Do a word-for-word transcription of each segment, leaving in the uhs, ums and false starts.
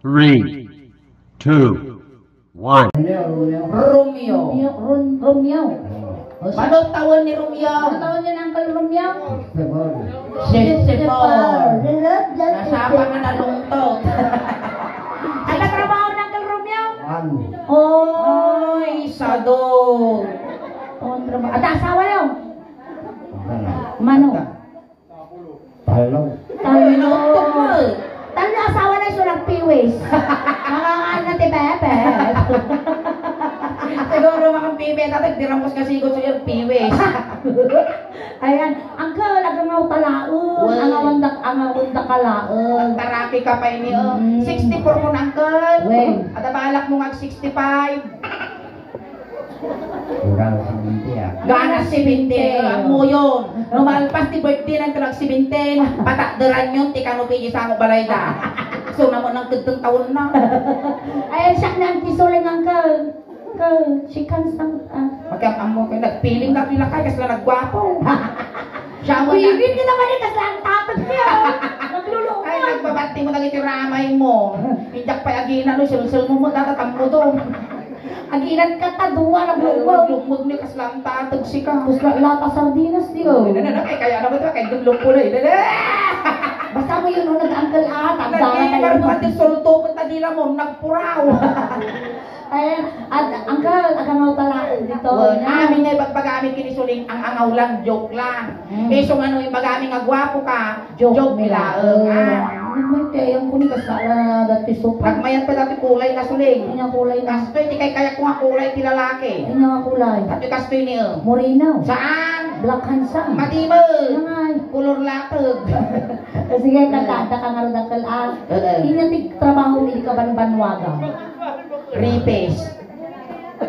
Three, two, one. Romeo. Romeo. Rom-, Romeo. O, si- Mano taon ni Romeo? Mano taon ni Uncle Romeo? Sixty-four. Sixty-four. Nasapa nga nalungtot. Ano trabaho ni Uncle Romeo? One. Oh. Ay, sado. Oh, trabaho. Ada asawa na? Ano? Mano? Talo. Talo. Talo asawa na isu nagpiwis. Nakakaano ti bebe. Siguro makang pibe, tatag, di ramos ka sigot sa iyang piwis. Ayan, uncle, agangaw talaon. Well. Angawan dak-, angawan da kalaon. Taraki ka pa ini, oh. Mm. Sixty-four mo na, uncle. Well. At balak mo nga sixty-five. Gana seventy, ah. Gana seventy, ah, ammoyon. No malpas ti birthday na, ag seventeen, patakderan yon ti kano pay sango balay da. So, namo nang kagteng taon na. Ay, siak nang tisuling, uncle. Uncle, she can sang, ah. Makiam-ammo kayo, nagpiling ka pila kayo, kasla nagguapo. Siya mo na. Uy, hindi naman eh, kasla ang tatag niya. Nagluluto. Ay, nagbabati mo na iti ramay mo. Injak pay agina, no, sulsul mo mo, tatatam mo to. Aginan ka ta, dua, naglungwag. Naglungwag ni kasla ang tatag sika. Pusla lata sardinas, di, oh. Ay, na, na, na, kay kaya naman to, kay gumlong pula, eh. Dali! Basta mo yun, oh, nag-uncle, ah, tanda na tayo. Nag-gamer mo, ati sulto, punta dila mo, nagpuraw. Ay, at, uncle, agangaw talaon dito, Well, na. Amin na ibagbagami kinisuling ang angaw lang, joke lang. Mm. Isu nga no imbagami nga guapo ka, Joke, joke mi laeng, ah. Nagmayat ti ayam ko ni kasala dati sopa. Nagmayat pa dati kulay na suling. Anya kulay na. Kastoy, ti kay kaya ko nga kulay ti lalaki. Anya nga kulay? Dati kastoy ni, eh. Moreno. Saan? Black handsome. Madimed. Nangay. Kulor latag. Sige, kanta, adda ka nga rudakkel, ah. Oo. Inya ti trabaho ni kabanbanwaga. Ripis.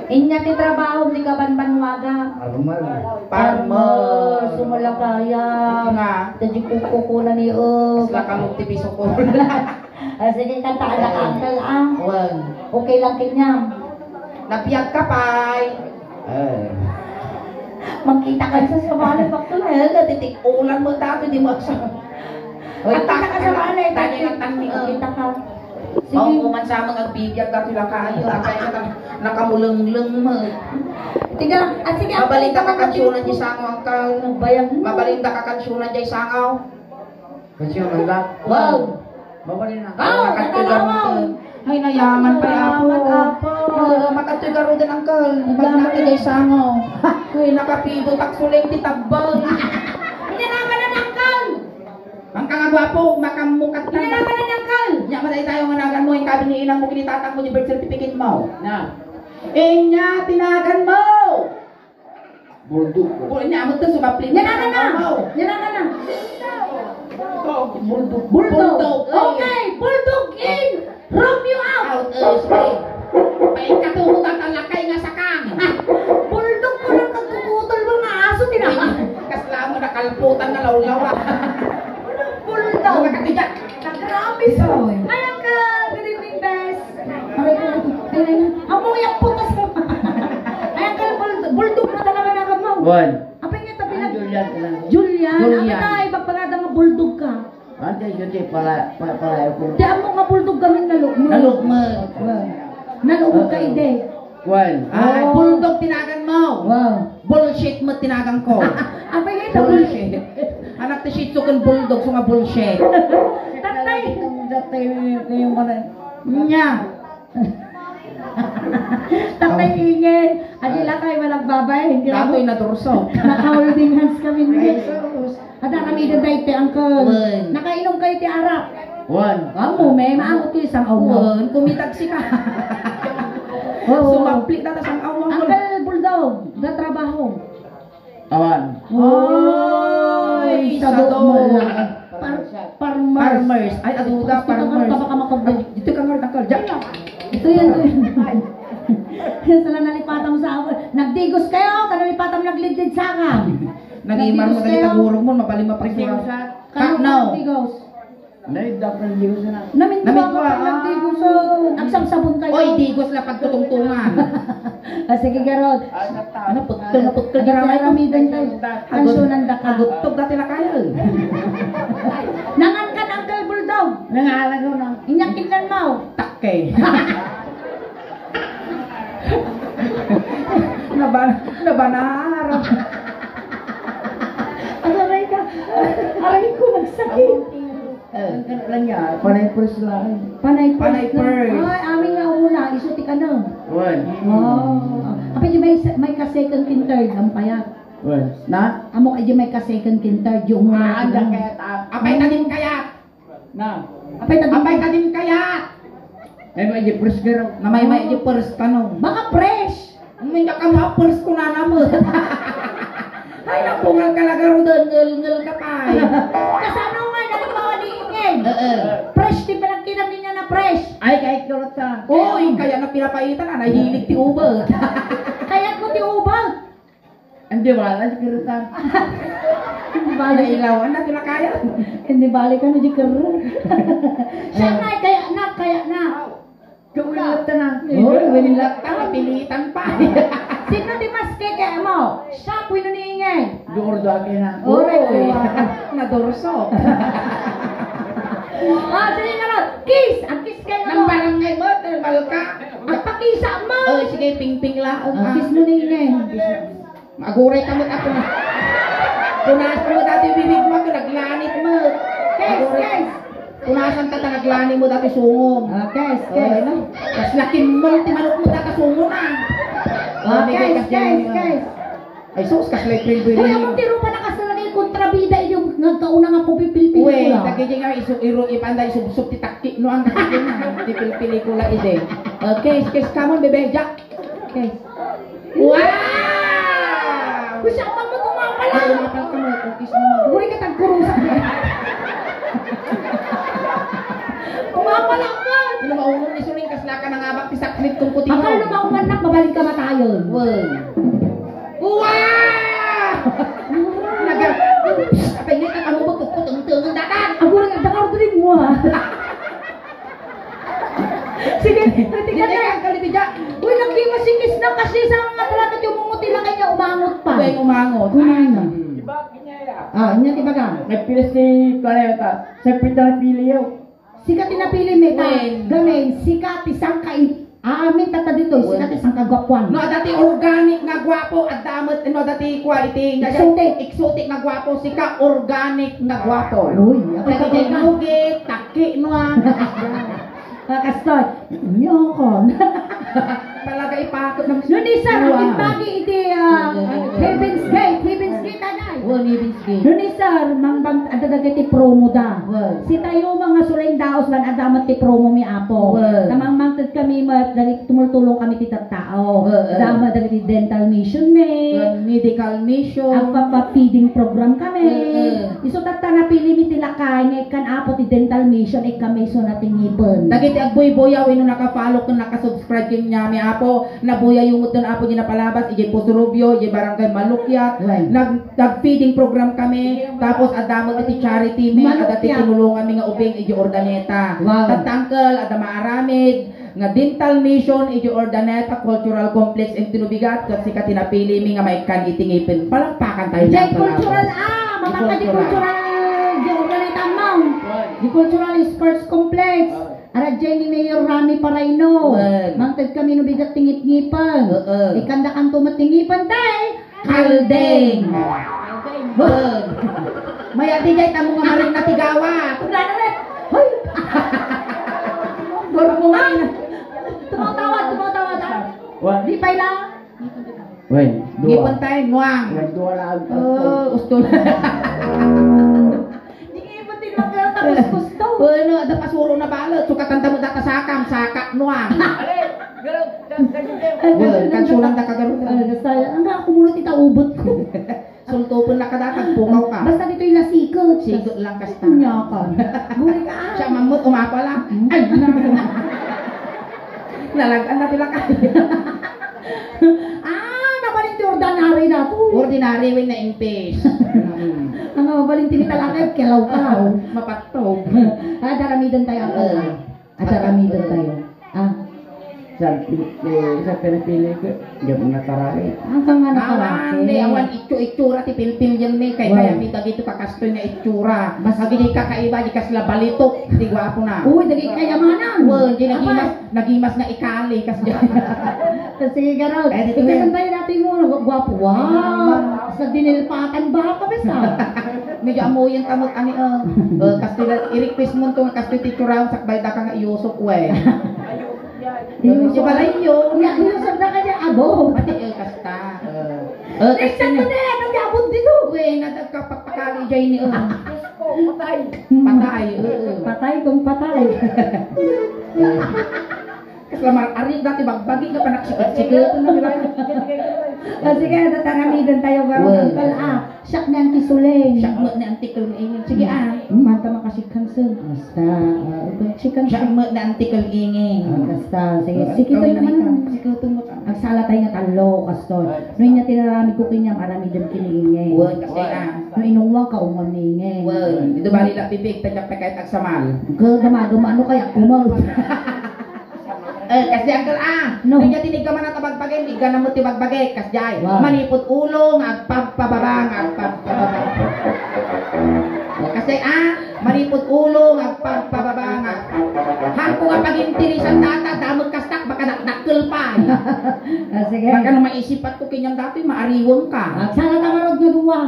Inya ti trabaho ti kabanbanwaga. Farmer. Farmer. Farmer, sumalakayam. Nga. Daddy kuko ko na ni, oh. Sila kalog ti bisukon. Ah, sige, kanta ka na, uncle, ah. Wen. Okay lang kanya. Nabiag ka pay. Eh. Magkita ka sa sabali, bakto na, eh, natitik-ulan mo dati, di mo sa- Oy, Magkita ka sa sabali, tani, tani, tani, tani. Magkita ka. Sige. Mao man sa mga agbibiag dati lang kayo. Atay ka tam-, nakamulengleng mo. Tiga, ah, sige, ang Mabalinda ka kansyona di sangaw, uncle. Bayang mo. Mabalinda ka kansyona di sangaw. Kansyona lang. Wow. Mabalinda. Wow, Makatulog nakalaman. Ay, nayaman pa, Apo. Nayaman, Apo. Oo, makatulog ka rin, uncle. Pag Nayaman. Nakita di sangaw. Uy, nakapido, taksuling ti tabbal. Hindi naman ang uncle. Ang kangagwapo, makamukat na. Hindi naman ang uncle. Nya, matay tayo nga nagan mo, yung kabi ni inang mo, kinitatang mo, yung birth certificate mo. Na. Inya, tinagan mo! Bulldog ko. Nya, mo to, sumapli. Yan na, yan na. Wow. Yan na, yan na. Bulldog. Bulldog. Bulldog. Okay, bulldog in. Romeo out. Out, eh, sige. Paikatumo na talakay nga sakang. Bulldog ko lang kagkukutol mo nga aso, di na. Kasla mo nakalputan nga lawlaw, ah. Bulldog. Ano ka, Tijak? Nagramis, oh. Ay, uncle. Good evening, bes. Aray ko, ay, ay, ay. Amo yung putas mo. Ay, uncle, bulldog, bulldog na talaga na mo. Wen. Apa yung tabi na? Ah, Julian ka lang. Julian. Julian. Apa tayo, pagpagada nga bulldog ka? Ante, yun, di, pala, pa-, pala, ako. Di, amo nga bulldog kami nalugmo. Nalugmo. Wen. Nalugmo ka, Oo. Ide. Wen. Ah, Oh. Bulldog tinagan mo. Wow. Bullshit mo tinagan ko. Apa yung ito? Bullshit. Anak ti Shih Tzu ken Bulldog, so nga bullshit. Tatay. Tatay, yung, yung, yung, Nya. Tatay Ingel, adi la kayo malagbabay, hindi lang Datoy na dorso. Naka-holding hands kami, hindi. Ay, sus. At ang kami doon tayo, ti uncle. Wen. Nakainom kayo ti arak. Wen. Amo, may maangot kayo isang awang. Wen, kumitag sika. Oo. Sumapli na ta sang awang. Uncle Bulldog, da trabaho. Awan. Oy, Oy, sado sado. Mo lang. Par-, farmers. Farmers. Ay, aduda, Gusto ka farmers. Ka baka makabit. Ay, dito ka nga, uncle. Diyan lang. Ito yan, ito yan. Sila nalipatan mo sa ako. Nagdigos kayo, ka nalipatan mo naglidlid sa akin. Nag-imar mo, Nagdigos kayo. Nagitagurog mo, mapaling mapagsura. Pasensya. Cut Kano now. Nagdigos? Nay, dapat ng digos na. Namin Namin ko, ko, ah, ah. Nagdigos, oh. Nagsabsabon kayo. Oy, digos na pagtutungtungan. Ah, sige, garod. Ay, nata-, Ano, putol, putol, Ano, garod. Ramidan tayo. Agud-, Kansunan da ka. Agutog dati na kayo. Nangan ka ng Uncle Bulldog. Nangalan ko na. Inyakit lang mo. Tak- Okay. Naban-, nabanar. Aray ka. Aray ko, nagsakit. Eh, ano lang niya? Panay first lang. Panay first Panay lang. First. Ay, amin nga una. Isu ti kano. Wen. Wow. Apay di may, may ka second kin third, ang payat. Wen. Na? Amo kay di may ka second kin third, yung una. Ah, ang kayat, ah. Apay na din kayat. Na. Apay ta din. Apay ta din kayat. Ay, may di first girl. Na may, may di first kano. Baka fresh. Hindi ka ma-first ko na naman. Ay, napungal ka laga, Rodan. Ngel-ngel ka pa, eh. Kasano nga, dali mo ni Ingen? Oo. Fresh, di pa lang kinami niya na fresh. Ay, kahit kulot ka. Uy, kaya na pinapaitan, ah, nahilig ti uba. Kaya ko ti uba. Hindi bala, di kirutan. Hindi bala. Nailawan na, di na kaya. Hindi bala ka na, di kirut. Siya nga, kaya na, kaya na. Gawin na. Oh, gawin na. Pilitan pa. Sino di mas keke mo? Siya, kuno ni Ingay. Dordo akin na. Oray ko. Nadorso. Ah, sige na lang. Kiss! Ang kiss kayo. Nang barangay mo, normal ka. Ang pakisa mo. Oh, sige, pingping lang. Ah, kiss mo ni Ingay. Aguray ka met, ako na. Punasan mo dati bibig mo, ako naglanit mo. Kes, kes. Punasan ka ta naglanit mo dati sungom. Ah, kes, kes. Ano? Kas lakin mo, ti manok mo dati sungom na. Ah, kes, kes, kes. Ay, sus, kas lay pilbil. Uy, ako tiro pa nakasalagay kontrabida, inyo nagkauna nga po pipilpil ko lang. Uy, tagi nga, isu-, iro, ipanda, isubsob, ti takki, no, ang takki na. Ti pilpili ko lang, ide. Ah, kes, kes, come on, bebe, Jack. Kes. Wow! Gusto ko magmatumapalan. Ay, lumapal ka mo, kung kiss mo. Guri ka tagkurusa. Kumapalan ka. Ino maungon ni Suling, kasla ka nangabak ti saklit kung kuti mo. Akal lumaungan nak, mabalik ka matayon. Wow! Wow! Naga-, Psst, apay nga, tatamu mo, pagkuteng-tengen datan. Aguri, dakar diri mo, ah. Sige, kritika na. Dili ka, kalibidya. Uy, nagkimasikis na kasi sa mga talaga yung mga tila kanya umangot pa. Uy, umangot. Umangot. Hmm. Ah, inya ti baga. Nagpilis ti Kaleta. Sa pita pili yun. Sika ti napili, Meta. Wen. Gamin, sika ti sangka i-, ah, amin tata dito, sika ti sangka gwapuan. No, adda ti organic nga gwapo, adda met, no, adda ti kwa iti, exotic. Exotic nga gwapo, sika organic nga gwapo. Uy, apay ka gugit, takki, no, ah. Ah, kastoy. Nyokon. Talaga ipakot ng... No ni sir, ang imbagi iti, ah, Heaven's Gate, Heaven's Gate, anay. Oh, Heaven's Gate. No ni sir, mangbang, adda dagiti promo da. Well. Sitayo, mga suleng daos, lan adda met ti promo mi, Apo. Well. Tamangmangted kami met, dagiti tumultulong kami ti tattao. Well, well. Adda met dagiti dental mission mi. Well, medical mission. Agpapa-feeding program kami. Well, well. Isu tatta napili mi ti lakay nga ikkan Apo ti dental mission, ikkan mission na ti ngipen. Dagiti agbuybuyaw wenno naka-follow ken naka-subscribe ken niami, Apo, nabuyayo met ken Apo di napalabas, idiay Poso Rubio, idiay Barangay Malukyat. Wen. Nag-, nag-feeding program kami, tapos adda met iti charity mi, adda ti tinulongan mi nga ubing idiay Urdaneta. Wow. Tatta, Uncle, adda maaramid, nga dental mission iti Urdaneta Cultural Complex and Tinubigat, ket sika ti napili mi nga maikkan iti ngipen. Palakpakan tayo. Jay Cultural, ah, mamaka di Cultural. Cultural, di Urdaneta Mount. Di Cultural Sports Complex. Ara jay ni Mayor Rami Paraino. Wen. Mangted kami no bigat ti ngipngipen. Oo. Ikanda kanto met ti ngipen, tay. Kaldeng. Bag. Mayat di jay tamo nga marin na tigawa. Hoy. Bormo nga. Tumatawa, tumatawa, ta. Wa. Di pa ila. Wen, dua. Ngipon tayo, nuang. Nagdua lang. Oh, ustol. Di ngipon din lang kaya tapos gusto. Bueno, ada pasuro na balat. Sukatan tamo data sakam, saka, nuang. Well, kansunan da kagaruda. Ah, saya. Ang ako muna tita ubot ko. Sultupen na kada, tagpukaw ka. Basta ditoy la sikut. Sikut lang kasta. Nya ka. Guri ka. Siya mamut, umapala. Hmm? Ay, na. Nalagan na pila ka. Ah, nabalin ti ordinary na to. Ordinary, when na impis. Mm. Ano, mabalin ti talakay, kelaw ka. Mapatog. Ah, daramidan tayo ako. Ah. Ah, daramidan tayo. Ah. Sa, eh, sa pinapili ko, di mo natarari. Ang ka nga natarari. Awan, eh, awan itsu-itsura ti pilpil yan, eh. Kay, kaya mi dagito kakastoy nga itsura. Mas agidi kakaiba, di kasla balitok. Di gwapo na. Uy, dagi kayamanan. Uy, di nagimas, nagimas nga ikali, kas dyan. Sige, Garot. Eh, dito. Ikaw tayo dati mo, gwapo. Wow. Sa dinilpatan ba ka, bes, ah? Medyo amuyan tamot, ani, ah. Eh, kastoy, i-request mo to, kastoy ti itsura, sakbay da ka nga iyusok, we. Yung sa balayo. Yung sa na kanya, abo. Pati, eh, kasta. Eh, eh, kasta niya. Ano niya, abot dito? Uy, nadagka, pakpakali, jay ni, eh. Diyos ko, patay. Patay, eh. Patay kung patay. Kas lamar, ari, dati bagbagi ka, panaksikit-sikit, ano, di ba? Ah, sige, tataramidan tayo, Garot, Uncle, ah. Siak ni Auntie Suleng. Siak met ni Auntie Kel Inging. Sige, ah. Hmm, manta makasikansen. Basta, ah, ito, sikansen. Siak met ni Auntie Kel Inging. Ah, basta, sige, ah, sige, ikaw tayo naman, ikaw. Sige, ito mo ka. Agsala tayo nga tallo, kastoy. No inya tinaramid ko kanya, aramidem ken ni Inging. Wen, kasi, ah. No inungwang ka, ungwam ni Inging. Wen, ito bali la bibig, taga pekayat agsamal. Gagama-gama, ano kaya kumaw? Eh, kasdi, Uncle, ah. No. Kanya tiniggaman at bagbagay, igganam mo ti bagbagay, kasdi ay. Wow. Manipud ulo nga agpagpababa, nga agpagpababa. Kasdi, ah, manipud ulo nga agpagpababa, nga. Hangko nga pagintirisan data, damag kastak, baka dakdakkel pa. Ah, sige. Baka no maisipat ko kanyang dati, maariwang ka. Ah, sana tamarod nga duwa.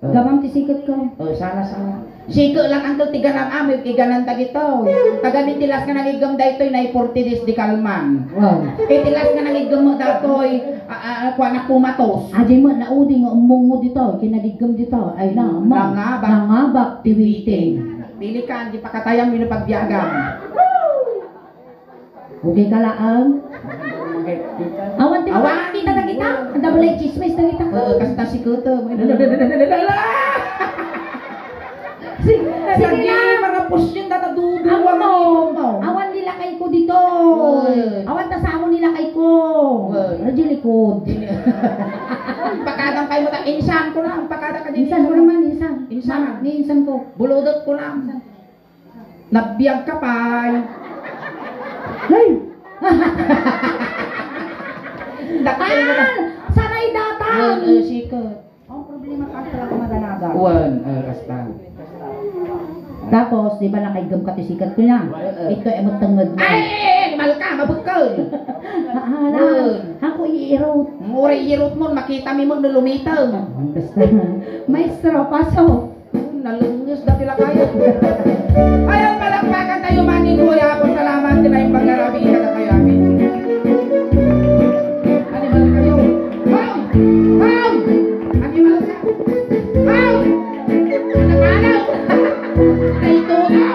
Oh. Gamam ti siket ko. Oh, sana, sana. Siket lang, Uncle, ti ganam, ah, may iganan dagito. Taga mi ti last nga nangiggem daytoy, nay forty days di kalman. Wow. Kay ti last nga nangiggem mo datoy, ah, ah, kuan a kumatos. Ajay mo, naudi nga ummong mo dito, kinagiggem dito. Ay na, mo. Nangabak. Nangabak, tiwiting. Pili ka, di pakatayam, yun ang pagbiagam. Okay ka laang? Awan ti Awan. Kita na kita. Ang double edged chismis na kita. Oo, kasta si Kuto. Sige, sige na. Mga pusyon na taduduwa mo. Awan nila kay ko dito. Oy. Awan ta sa amo nila kay ko. Oy. Radyo likod. Pakadang kayo mo ta. Insan ko na. Pakada ka din. Insan ko naman, insan. Insan. Ni insan ko. Buludot ko na. Insan. Nagbiag ka pay. Hey! Dakkel mo na. Ah! Sanay datang! Wen, eh, siket. Ang problema ka talaga madanagan. Wen, eh, kasta. Tapos, di ba nakaiggem ka ti siket ko niya? Wen, eh. Ito, eh, magtenged mo. Ay, eh, eh, animal ka, mabukkel. Ah, ah, na. Wen. Ako iirot. Mura iirot mo, makita mi mo no lumiteng. Basta. Maestro, pasok. Nalenges dati lakay. Ayan, palakpakan tayo, Manny Kuya. Salamat, kinayang pagkarabi, ikata kayo, amin. Animal kayo. Hoy! Hoy! Animal ka. Hoy! Ano ba, ano? Ay, ito, ito.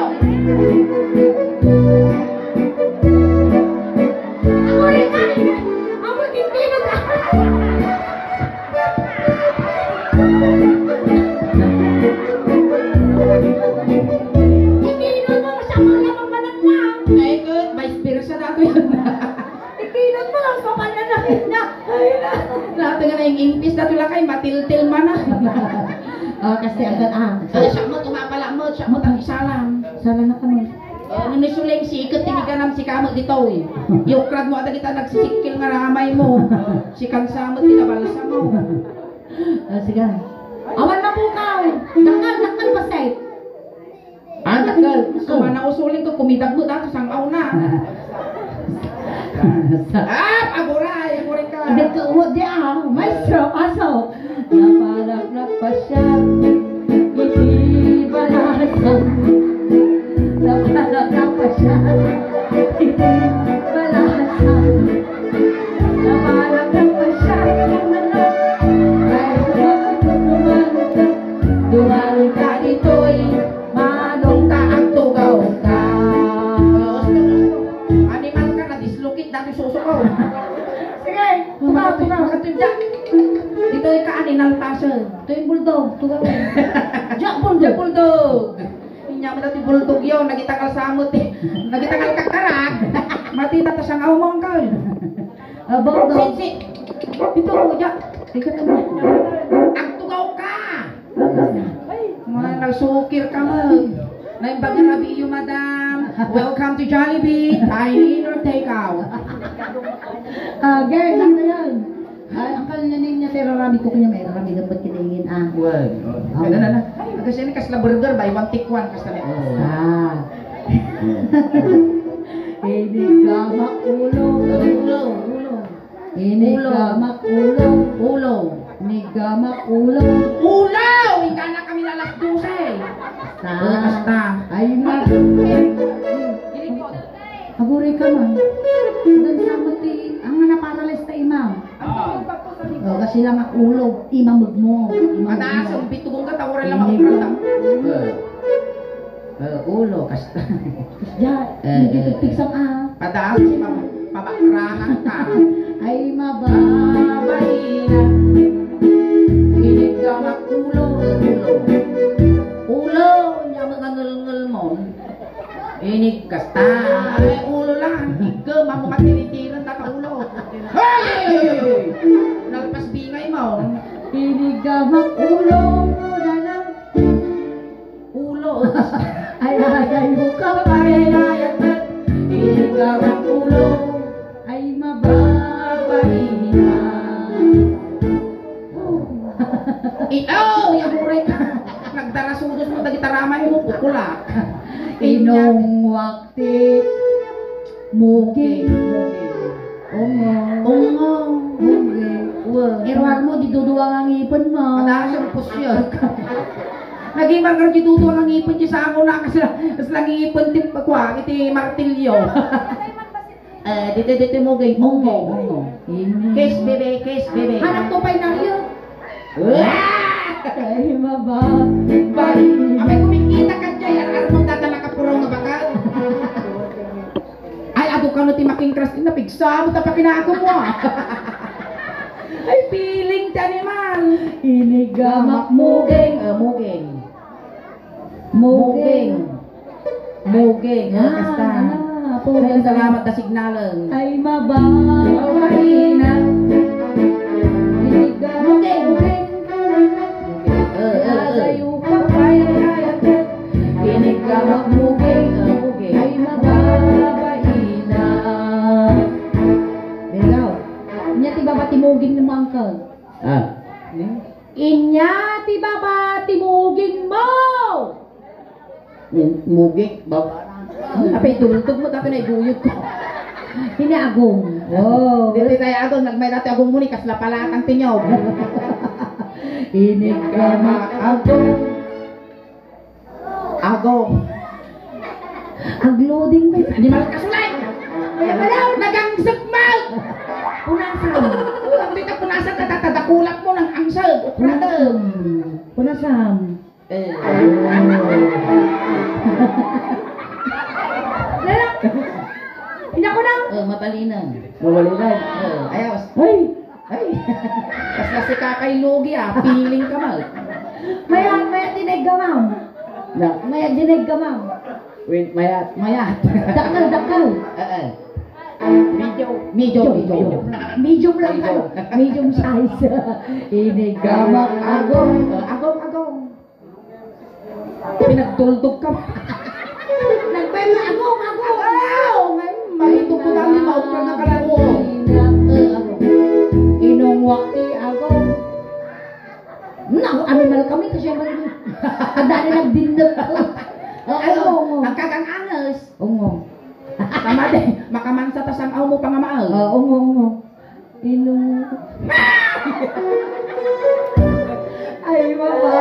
Ako rin, ay! Ako, hindi na. Ikiinom mo, siya mo lang ang managna. Ay, good. Vice versa na ako yun. Ikiinom mo lang, sa pananakit na. Ay, na. Natin nga na yung impis na tula kay matiltil man na. Oh, kasi agad, ah. Ay, siya mo, tumapala mo, siya mo, tang isalam. Sala na kami. Oh, nung isuleng si iket, tiniganam si kamo dito, eh. Yukrad mo, ata kita nagsisikil nga ramay mo. Si kansa mo, tinabalsa mo. Ah, sige. Awan na po ka, eh. Dakal, dakal, pasay. Ah, dakal. So, mana usuling ko, kumidag mo, dato sang aw na. Ah, aguray, aguray ka. Idagka uwag di, ah. Maestro, pasok. Napalakpak pa siya. Iti balasan. Napalakpak pa siya. Iti balasan. Napalakpak pa siya. Ay, dumaruta. Dumaruta ditoy. Manong ka, agtugaw ka. Animal ka, nadislocate dati susuko. Sige, tumaw, tumaw. Makatudya. Ito ika, aninal passion. Ito yung bulldog, tugaw. Jack Bulldog. Jack Bulldog. Inya mo dati bulldog yun, nagitangal samot eh. Nagitangal kakarak. Mati na ta siyang awmong ka. Ah, bulldog. Sit, sit. Ito, kuya. Ikaw naman. Agtugaw ka. Mga nagsukir ka mo. Naimbag na biyo, madam. Welcome to Jollibee. Dine in or take out. Ah, girl, ano yan? Ay, ang kanya niya, tiraramid ko kanya, may ramid ang ba't kinaingin, ah? Well, oh. Ano na na? Ay, kasi ni kasla burger, buy one, take one, kasla na. Oh. Ah. Inigamak ulo. Ulo, ulo. Inigamak ulo. Ulo. Inigamak ulo. Ulo! Ingka na kami na alas dose. Basta. Oh, basta. Ay, ma. Aguray ka man. Hanggang sa mati, ang nga naparalis ta imam. Ah. Oh, kasi lang ang ulo, imamag mo. Imamag mo. Mataas ang bitugong ka, tawaran lang ako. Ini- kanta. Eh. Eh, ulo, kasta. Ya, Eh, hindi eh, tugtigsam, eh. Ah. Padaas, pa-, pabakrahan ka. Ay, mababaina. Inigamak ulo, ulo. Ulo, nya mga ngelngel mo. Inig kasta. Ay, ulo lang. Igem, amo ka tinitiran, tataulo. Hey! Nalpas bingay mo. Inigamak ulo, ulo na lang. Ulo. Ay, ayaw ka. Parelayat na. Ikaw ang ulo. Ay, mababaina. Ikaw, yaburay ka. Nagdarasudos mo, dagita ramay mo, pukulak. Inong wakti. Muging. Ungo. Ungo. Muging. Wa. Iruar mo, di duduwa nga ngipin mo. Madaas ang pusyag. Naging markar di duduwa nga ngipin, di sa ango na, kasi, kasi lang ngipin, ti, kwa, iti martilyo. Eh, dito, dito, muging. Ungo. Ungo. Kiss, bebe, kiss, bebe. Hanap ko pa yung naryo. Ay, maba. Bali, amay kumikita ka dyan, yan, ano mong dada nakapuraw nga bakal? Ay, adu kano ti making crush, ti napigsa mo, tapakinago mo, ah. Ay, feeling ti animal. Inigamak muging, ah, muging. Muging. Muging. Ah, kasta. Ah, apo. Ay, salamat ta signalen. Ay, maba. Ay, na. Muging. Muging. Eh, eh, eh. Ay, ay, ay, ay. Inigamak muging. Eh, muging. Ay, maba. Ay, na. Ikaw. Inya ti baba ti muging ni Mangkal. Ah. Eh? Inya ti baba ti muging mo! Mu-, muging? Ba-, apay, tultog mo, dati na iguyod ko. Ini agong. Oh. Dito tayo agong, nagmay dati agong muni, kasla palatan tinyaw. Ini ka maagong. Agong. Agloading pa. Animal ka, sulay! Ay, wala. Nagangsag mo! Punasan. Oh, ang dita punasan, tatadakulak mo ng angsag. Punasan. Punasan. Eh. Lala. Hindi ako na. Oh, mapalinan. Mawalinan. Oh, ayos. Ay! Ay! Kasla si Kakay Lugi, ah. Feeling ka, mal. Mayat, mayat, dineg ka, ma'am. Na? Mayat, dineg ka, ma'am. Wait, mayat. Mayat. Dakkel, dakkel. Eh, eh. Medyo, medyo, medyo. Medium lang, medium. Ano? Medium size. Inigamak agong. Eh, agong, agong. Pinagtuldog ka. Nagpema, agong, agong. Agong! Ay, malitok ko lang, maupra na ka lang, oh. Inungwak ti agong. Naku, animal kami, kasi ang balik. Ang dali nagdindog ko. Oo, Ano? Oo. Ang kagang anges. Oo. Tama din, makamansa ta sang-aw mo pangamaal. Oo, oo, oo. Ino. Ay, mama.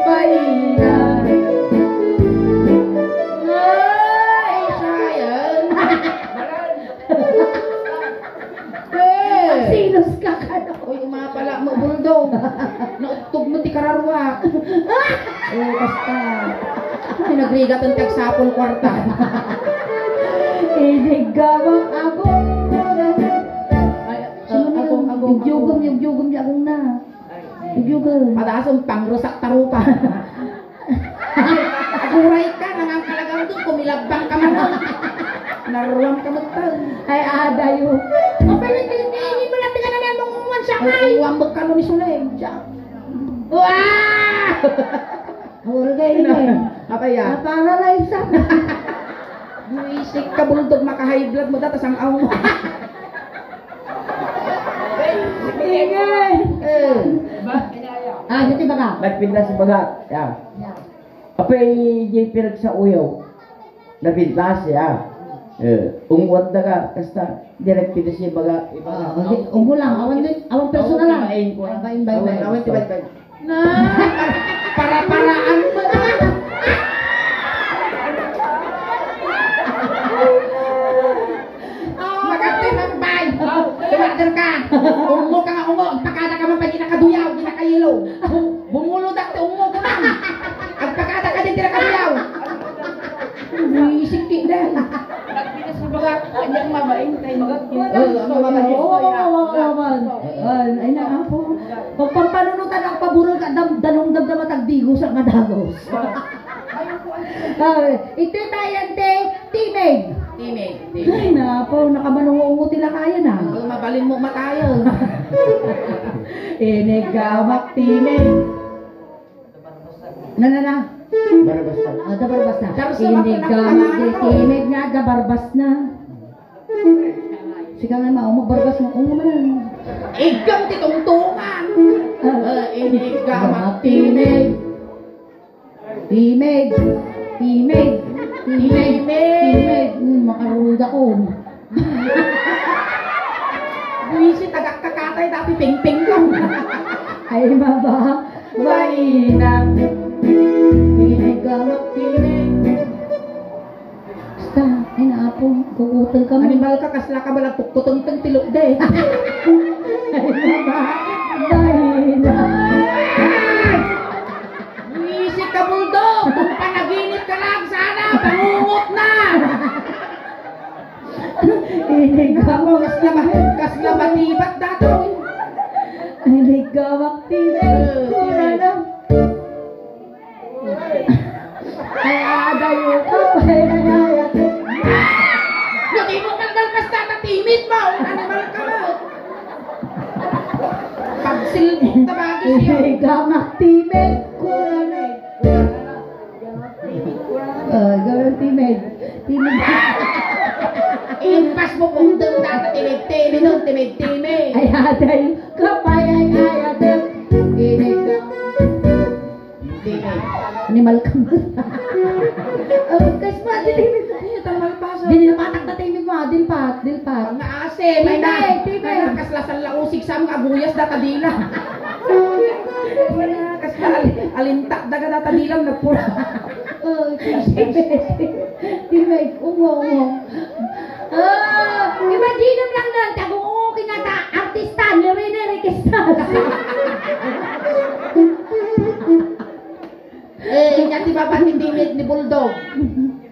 Paina. Ay, sayang. Eh. Silos ka ka, no? Uy, umapala mo, bulldog. Naugtog mo ti kararwa. Eh, basta. Ay, nagrigat ang tagsapon kwarta. Inig gabang agong. Ay, sino uh, agong, agong, yugom, agong. Yugom, yugom, yagong na. Ay. Yugom. Padaas ang pangrusak tarupa. Aguray ka, nangangkalagang doon, kumilabang ka man. Naruam ka magtal. Ay, adayo. O, pero hindi, hindi, hindi mo lang pinananan mong umuan siya, ay. Uwan magkano ni Suleng, siya. Wow! Hurga ini. Apa ya? Naparalyze ako. Buisik ka, bulldog, maka-high blood mo, data sang aw mo. Ingay! Eh. Ah, dito baga. Nagpintas baga. Ya. Apay, di pinagsaoyaw. Napintas, ya. Eh, ungwat da ka, kasta, direct pintas baga. Ah, okay. Umo lang, awan din, awan personal lang. Bain, bain, bain, bain. Awan, awan, bain, bain. Na, para-paraan mo. Makapit ang bay. Tumater ka. Ungo ka nga ungo. Agpakada ka man pa, di nakaduyaw, di nakayelo. Bu-, bumulodak ti ungo ko man. Agpakada ka, di nakaduyaw. Buisik ti day. Nagpinas na baga, kanyang mabain, kay magat. Oo, ang mabain. Oo, oo, oo, oo, oo. Ay, ay, na, apo. Pagpampanunutan ang paburol ka, dam-, danong damdama tagdigo sa madagos. Ay, iti tayan ti timid. Timid, timid. Ay, napo, nakamanungungo ti lakayan, ah. Oo, mabalin mo matayo. Inigamak timid. Na, na, na. Barabas na. Ah, da Barbas na. Darsa na. Inigamak ti timid nga da Barbas na. Sika nga mao, magbarbas mo. Oo naman. Igam ti tungtungan. Ah. Ah, inigamak timid. Timid. Timid. Timid. Timid. Hmm, makarulda ko. Buwisit, agak-kakatay, dati pingping ko. Ay, maba. Baina. Timid ka, magtimid. Basta, ay, naapo, kukutol ka mo. Animal ka, kasla ka, balag kukkutong tang tilok de. Ay, maba. Baina. Buwisit ka, Bulldog! Kung panaginip ka lang, sana, pangungot na! Inigamak. Kasla ba, kasla ba tibat datoy? Inigamak, timid. Eh, timid. Kurana. Ay, adayo ka, ay, ay, ay, ay. Lagi mo kalmalpas na timid mo. Animal ka mo. Pagsilbong tabagi siya. Inigamak, timid. Kurana. Ah, gawin timid. Timid. Impas mo kung dun dati timid-timid, no? Timid-timid. Ay, atay. Kapay, ay, ay, atay. Timid ka. Timid. Animal ka. Oh, kas pa, timid. Ay, tamal pa sa. Di, di, patak na timid mo, ah. Dilpat, dilpat. Ang naasim, ay na. Timid, timid. Ay na, kas lasal la usig sa mga aguyas, data dila. Ay na, kas na, al-, alintak, daga, data dila, nagpura. Oh, timid. Timid. Ungo, ungo. Ah, imagine lang nun, tagung-ungo kinata, artista, nire-, nire-, requesta. Eh, inya ti baba ti timid ni Bulldog.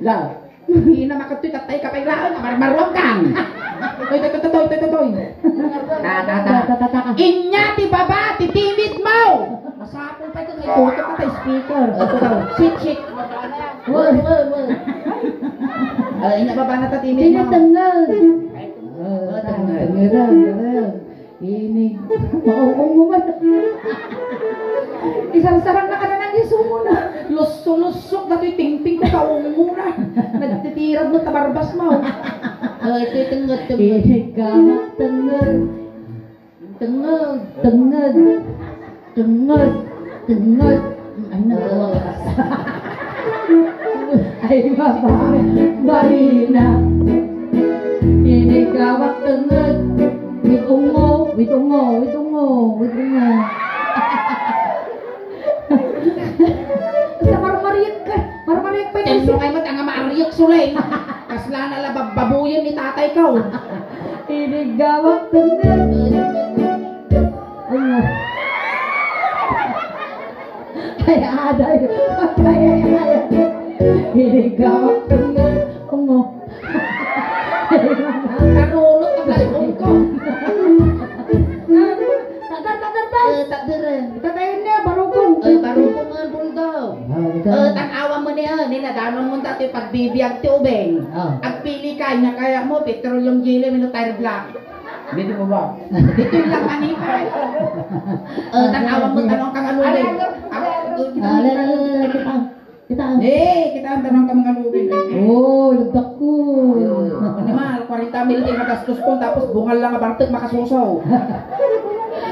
La. Ina, makadtoy, tattay ka pay laeng, marmaruam kan. Toy, toy, toy, toy, toy, toy. Ta, ta, ta. Ta, ta, ta, ta. Inya ti baba ti timid mo. Masapul pay kung itutok ka ta speaker. Shit, shit. Wal, wal, wal. Ah, inya baba na ta timid mo. Tinatanggal. Ah, tanggal, tanggal, tanggal. Inig. Maungo man. Isarsarang na ka na ng isumo na. Lusso-lussok na to'y tingting ko, kaungo na. Nagtitirag mo, tabarbas mo. Ay, ito yung tungod, tungod. Inig ka, tungod. Tungod. Tungod. Tungod. Tungod. Ano? Ay, baba. Balina. Inig ka, tungod. Wait, ungo, wait, ungo, wait, ungo, wait, ungo. Basta marmariek ka, marmariek pa yun. Tenlo kayo mo, tanga maariek, sulay. Kasla na la babbabuyen ni tatay ka, oh. Inigamak tunggal. Ungo. Ay, aday. Ay, ay, ay, ay. Inigamak tunggal. Ungo. Karunot ang lalong ko. Takder, takder, tay. Eh, takder, eh. Tatayin niya, barukong. Eh, barukong nga, bulldog. Ah, ikaw. Eh, tan-awan mo niya, ni nadanon mo dati pagbibiag ti ubing. Ah. Agpili ka, niya kaya mo, petroleum jelly, mino tire black. Dito mo ba? Dito yung lang manipay. Eh, tan-awan mo, tanong kang alulay. Ah, ala, ala, ala, ala, kita. Kita. Eh, kita ang tanong ka mga lubi. Oh, lugdak ko. Ano naman, kwarenta mil di magastos ko, tapos bungal lang abartek makasusaw.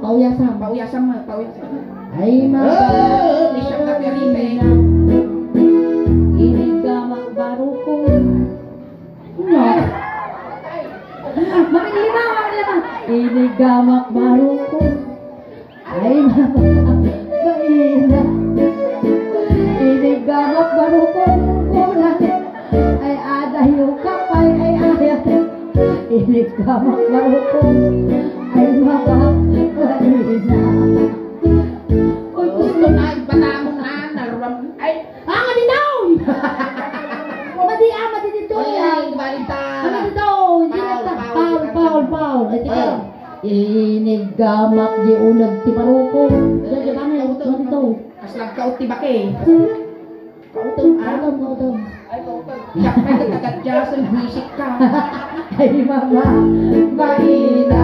Pauyasam. Pauyasam, pauyasam. Ay, mabait. Oh, di siya kapirita, eh. Iniggamak barukon. No. Makilingaw, makilingaw. Iniggamak barukon. Ay, mabait. Iniggamak barukon. Ay, adayo ka pay, ay, ayat. Iniggamak barukon. Ay, mabait. Uy, gusto na, batamon na, naruam. Ay, ah, madi daw! Madi, ah, madi dito. Ay, ay, balik ta. Madi dito. Hindi na ta. Foul, foul, foul. Ay, tika. Iniggamak di uneg ti barukon. Diyan, diyan, diyan, diyan, diyan. As nagkaot ti baki. Kautom, ah. Kautom, kautom. Ay, kautom. Siya pa yung tagadyasan, buwisit ka. Ay, mama. Baina.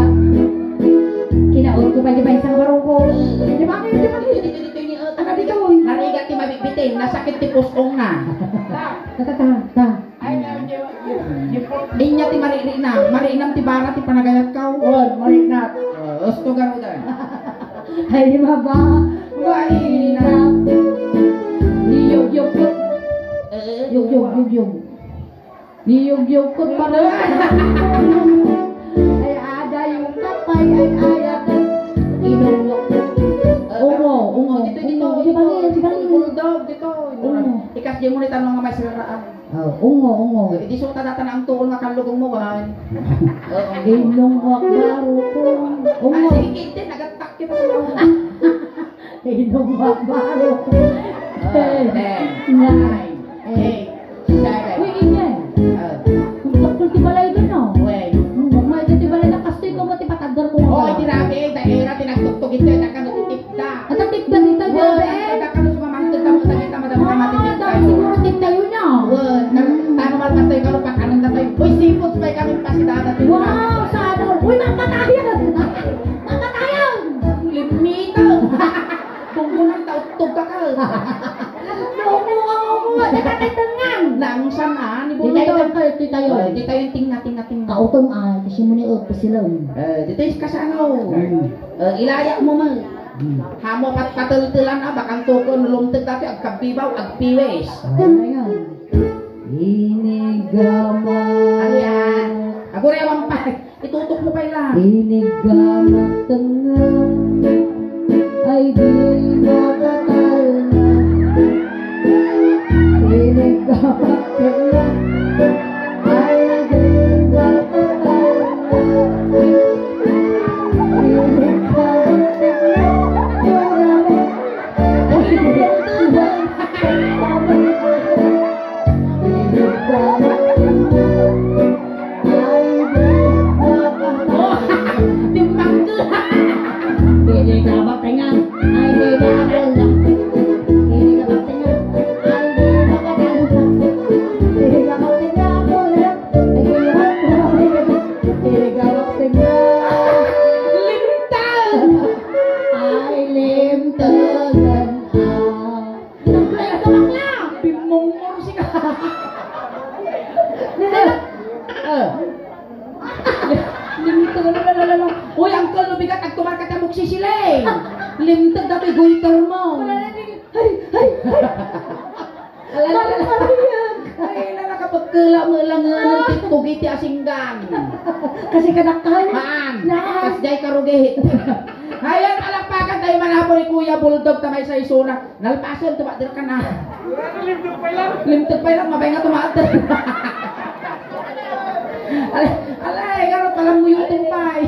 Kinaot ko pa, di ba, isang barukon? Di ba, di ba, di ba? Dito, dito, dito, dito, dito. Ano dito? Narigat ti mabitbitin, nasakit ti pusong na. Ta, ta, ta, ta. Ay, ay, ay, ay, ay. Inya ti marinam, marinam ti bara ti panagayat ka. Wen, marinam. Ah, usto garudan. Ay, maba, marinam. Niyugyug ko. Eh, yugyug, yugyug. Niyugyug ko pa rin. Ay, ada yung kapay, ay, ay, ay. Inungo. Ungo, ungo, dito, dito, ungo. Di ba, di ba? Bulldog, dito. Ungo. Ikas di mo ni tanong nga may siraan. Oh, ungo, ungo. Idi suta data na ang tuon nga kalugong mo, wan. Oo. Inong wakbaro ko. Ungo. Ah, sige, kintin, nagattak kita sa ungo. Inong wakbaro ko. Ah, ten, nine, eight, seven. Uy, ingay. Ah. Ang takol ti balay doon, no? Uy. Hmm, may ti balay na kastoy ko, mati patador ko. Oh, iti rabi, eh, daera, tinagtugtog ito, eh, nakano ti tipda. At ang tipda dito, wen, grabe. Ang tipda ka, no, sumamangkot ka mo, sa kita, madam, ka, ah, matitipda. Dahil siguro tipda yun, no? Wen, tar-, tano malpas tayo, kano, pakanan na tayo. Uy, seafoods pa kami, pasidada, tipda. Wow, sana. Uy, mapatayan! Mapatayan! Limita! Tunggunan, tautog ka ka. Naumo ka, naumo ka. Di ka kaitangan. Nang san, ah, ni Bulldog. Di tayo, di tayo. Oh, di tayo yung tinga, tinga, tinga. Kautom, ah, kasi mo ni Opo sila, eh. Eh, di tayo kasano. Hmm. Eh, ilaya mo man. Hmm. Hamo pat-, pateltelan, ah, bakang tukon, lumteg dati, agkabibaw, agpiwes. Ano yan? Inigama. Ayan. Agurewan pa. Itutok mo pa ila. Inigama tengnga. Ay di makatalna. Inigama tengnga. Ay di makatalna. Inigama tengnga. Ay di makatalna. Timbang ko. Pwede ka ba, tenga? Ay, di ba, tenga? Pwede ka ba, tenga? Ay, di ba, tenga? Pwede ka ba, tenga? Ay, di ba, tenga? Pwede ka ba, tenga? Limtag! Ay, limtagan, ah. Nagkaya ka, bakla! Pimongmor si ka. Nila. Eh. Limtag, ano, lala, lala. Uy, uncle, no bigat, agtumar ka ta magsisili. Limtag datoy goiter mo. Wala na, di-, ay, ay, ay. Ala, ala, ala. Ay, ala, nakapagkala mo lang nga ng tiktugi ti asinggan. Kasi kadakkel. Haan. Na. Kasjay karugit. Ayan, palakpakan tayo, manapo ni Kuya Bulldog, ta may saysona. Nalpasen, tumakder ka na. Limtag pa lang. Limtag pa lang, mabay nga tumakder. Alay, alay, garot, palang mo yung tumpay.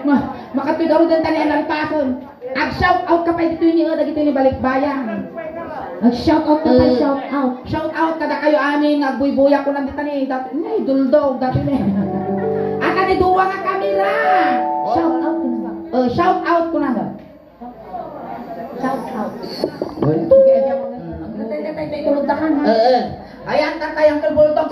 Ma-, makatuy garot ang tani, nalpasen. Ag-shout out ka pa dito ni, oh, dagito ni Balikbayan. Ag-shout out ka pa, eh, shout out. Shout out kada kayo amin nga agbuybuya ko nandito ni, dati, ni Duldog, dati ni. At ani duwa nga kamera. Shout out ka na. Eh, shout out ko na. Shout out. Well, ito kaya siya. Natay-natay tayo tulog na ka na. Eh, eh. Ayan, tatay, Uncle Bulldog.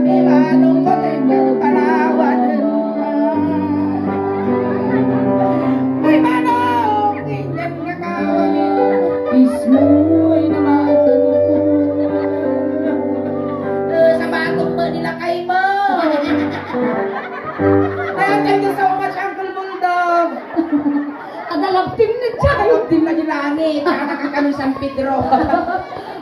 Kami manong ko tayo palawan. Uy, manong! Ingat nga kawang. Ismoy na matan ko. Eh, sa batong mo nila kay mo. Ayan, thank you so much, Uncle Bulldog. Adalab team na dyan. Adalab team na di langit. Nakakakami San Pedro.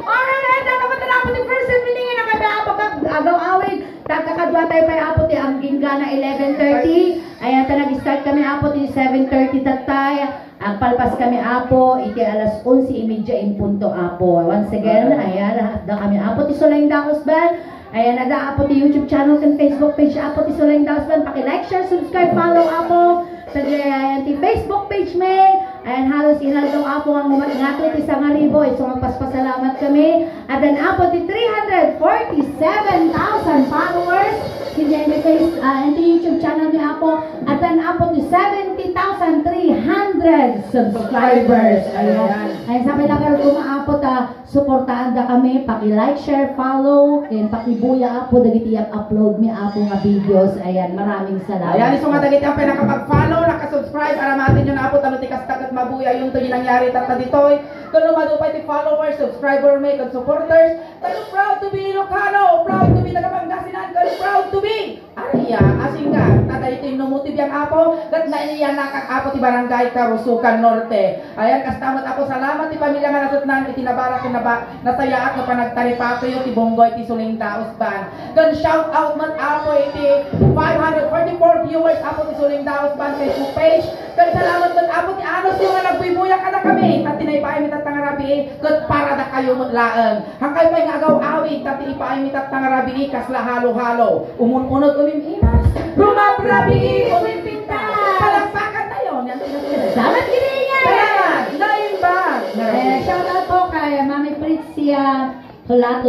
Alright, dapat na po the first and meaning na kami apagag agaw awig. Tagkakadwa tayo pay, Apo, ti Anggingana eleven thirty. Ayan, ta nag-start kami, Apo, ti seven thirty tattay. Agpalpas kami, Apo, iti alas onse y media in punto, Apo. Once again, ayan, da kami, Apo, ti Suleng Daos Band. Ayan, ada, Apo, ti YouTube channel ken Facebook page, Apo, ti Suleng Daos Band. Paki-like, share, subscribe, follow, Apo. Sa ayan, ti Facebook page mi. Ayan, halos inaldaw, Apo, nga umat-, nga ti sangaribo. Isu nga agpaspasalamat kami. Addan, Apo, ti three hundred forty-seven thousand followers. Iti face, ah, iti YouTube channel mi, Apo. Addan, Apo, ti seventy thousand three hundred subscribers. Ayan. Ayan, sapay la nga ruma, Apo, ta suportaanda kami, paki-like, share, follow, ken pakibuya, Apo, dagiti i-upload mi, Apo, nga videos. Ayan, maraming salamat. Ayan, isu nga dagiti ang pinakapag-follow, nakasubscribe, aramatenyo na, Apo, tano ti kasta ket mabuyayonto ti nangyari tatta ditoy. Ken no madu pay ti followers, subscriber mi, ken supporters, tano proud to be Ilocano, proud to be taga Pangasinan, ken proud to be Aria, asingka, ta daytoy no mo ti biag, Apo, ket nainyanakak, Apo, ti Barangay Karusukan Norte. Ayan, kasta met, Apo, salamat ti pamilya nga nasutnan iti nabarak ken naba-, nasayaat nga panagtaripatoyo ti bunggoy ti Suleng Daos Band. Ken shout out met, Apo, iti five hundred forty-four viewers, Apo, ti Suleng Daos Band Facebook page. Ken salamat met, Apo, ti anusyo nga nagbuybuya kadakami, ta ti naipaaymi tatta nga rabii, ket para dakayo met laeng. Hankay pay nga agaw-awig, ta ti ipaaymi tatta nga rabii, kasla halo-halo. Umun-unod, umim-imas. Rumabrabii, umimpintas. Palakpakan tayo. Salamat, Gilinya. Salamat. Naimbag. Eh, shout out po kay Mami Pritzia Hulato.